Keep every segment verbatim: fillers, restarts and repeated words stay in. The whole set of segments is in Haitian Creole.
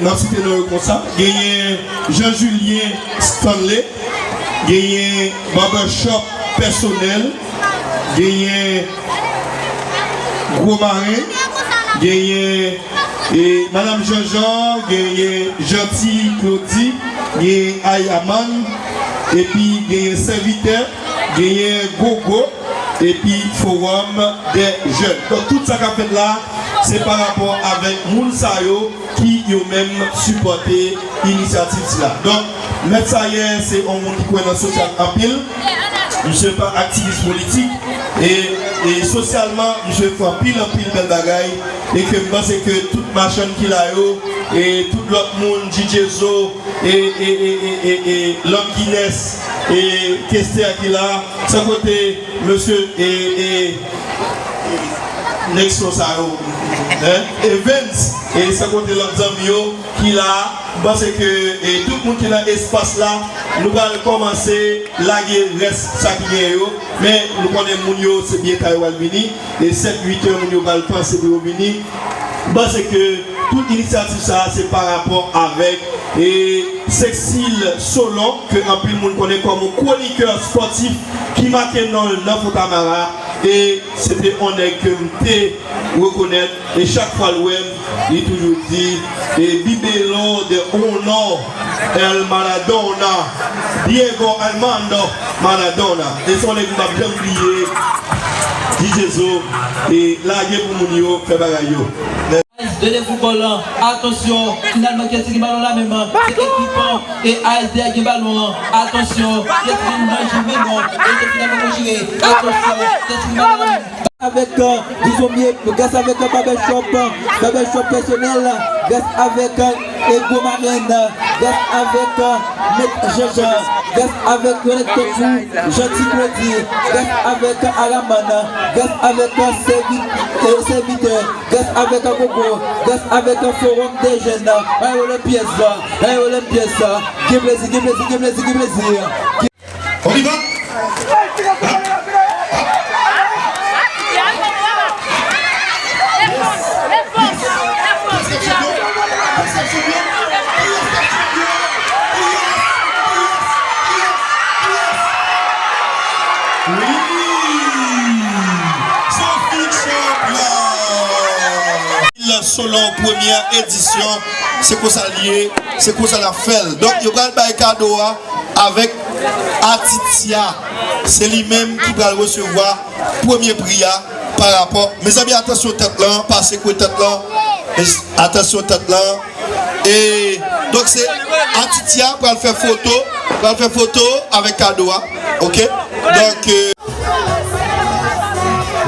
N ap site non yo konsa, genyen Jean Julien Stanley, genyen Barbershop Pèsonèl, genyen Gwo Maren, genyen, e, Madam Janjan, genyen Janti Claudy, genyen Ayaman, epi genyen Sèvitè, genyen Gogo, epi Forum des Jeunes. Donk, tout sa k ap fèt la, se pa rapò avèk moun sa yo ki yo menm sipòte inisyativ sila. Donk, Mèt Sayè se yon moun ki kwè nan sosyal anpil. Misye pa aktivis politik. E, e sosyalman, misye fè anpil, anpil bèl bagay. E ke m panse ke tout machann ki la yo, e tout lòt moun, D J Zo, e, e, e, e, e, e Lòm Guinness, e Kester ki la, san kote mesye, e, e, e, nèg son sa yo, hein? Evans, e san kote lòt zanmi yo ki la, m panse ke, e tout moun ki nan espas la, nou pral kòmanse lage rès sa ki genyen yo, men nou konnen moun yo se byenta yo al vini, e sèt uit è moun yo pral panse pou yo vini. M panse ke tout inisyativ sa a se pa rapò avèk, e Sexil Solon, ke anpil moun konnen kòm yon kwonikè spòtif ki make non l nan Fontamara, e se te yon nèg ke m te rekonèt, e chak fwa l wè m, li toujou di, e Bibelon de Honor, El Maradona, Diego Armando Maradona. E se yon nèg m p ap janm bliye, D J Zo, e lage pou moun yo fè bagay yo. Mèsi. De de foutbòl lan, atansyon, finalman kiyès ki gen balon la menm? Se ekip an, e A S D a gen balon an, atansyon, kiyès ki gen nan jwe menm, e se finalman nou jire, atansyon, kiyès ki gen balon la menm? Avèk, euh, Dizonbye, gras avèk, euh, Barbershop, euh, Barbershop Pèsonèl, gras avèk, euh, Ego Maren, gras avèk, euh, Mèt Janjan, gras avèk René Tankou, Janti Claudy, gras avèk, euh, Araman, gras avèk, euh, Sèvi-, euh, Sèvitè, gras avèk, euh, Gogo, gras avèk, euh, Forum des Jeunes, Ayo Lempyès, Ayo Lempyès, gen plezi, gen plezi, gen plezi, gen plezi. On y va. Selon premyè edisyon, se konsa l ye, se konsa n ap fè l. Donk, yo pral bay kado a avèk Atitia. Se li menm ki pral resevwa premye pri a pa rapò. Mezanmi, atansyon tèt lan, pa sekwe tèt lan. Mes-, atansyon tèt lan. E donk, se Atitia pral fè foto, pral fè foto avèk kado a. Oke? Donk, euh,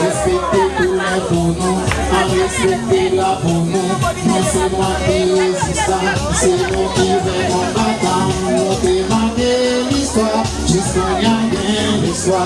Respekte koulè po nou, ann respekte la po nou. Nou se nwa ki rezistan, se nou ki vrèman batan. Nou te make listwa, jis kounye a gen lespwa.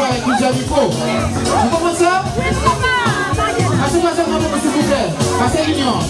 Avèk plizyè mikwo. Ou konprann sa? Pase mwazel nan men mwen, silvouplè. Pase linyon an.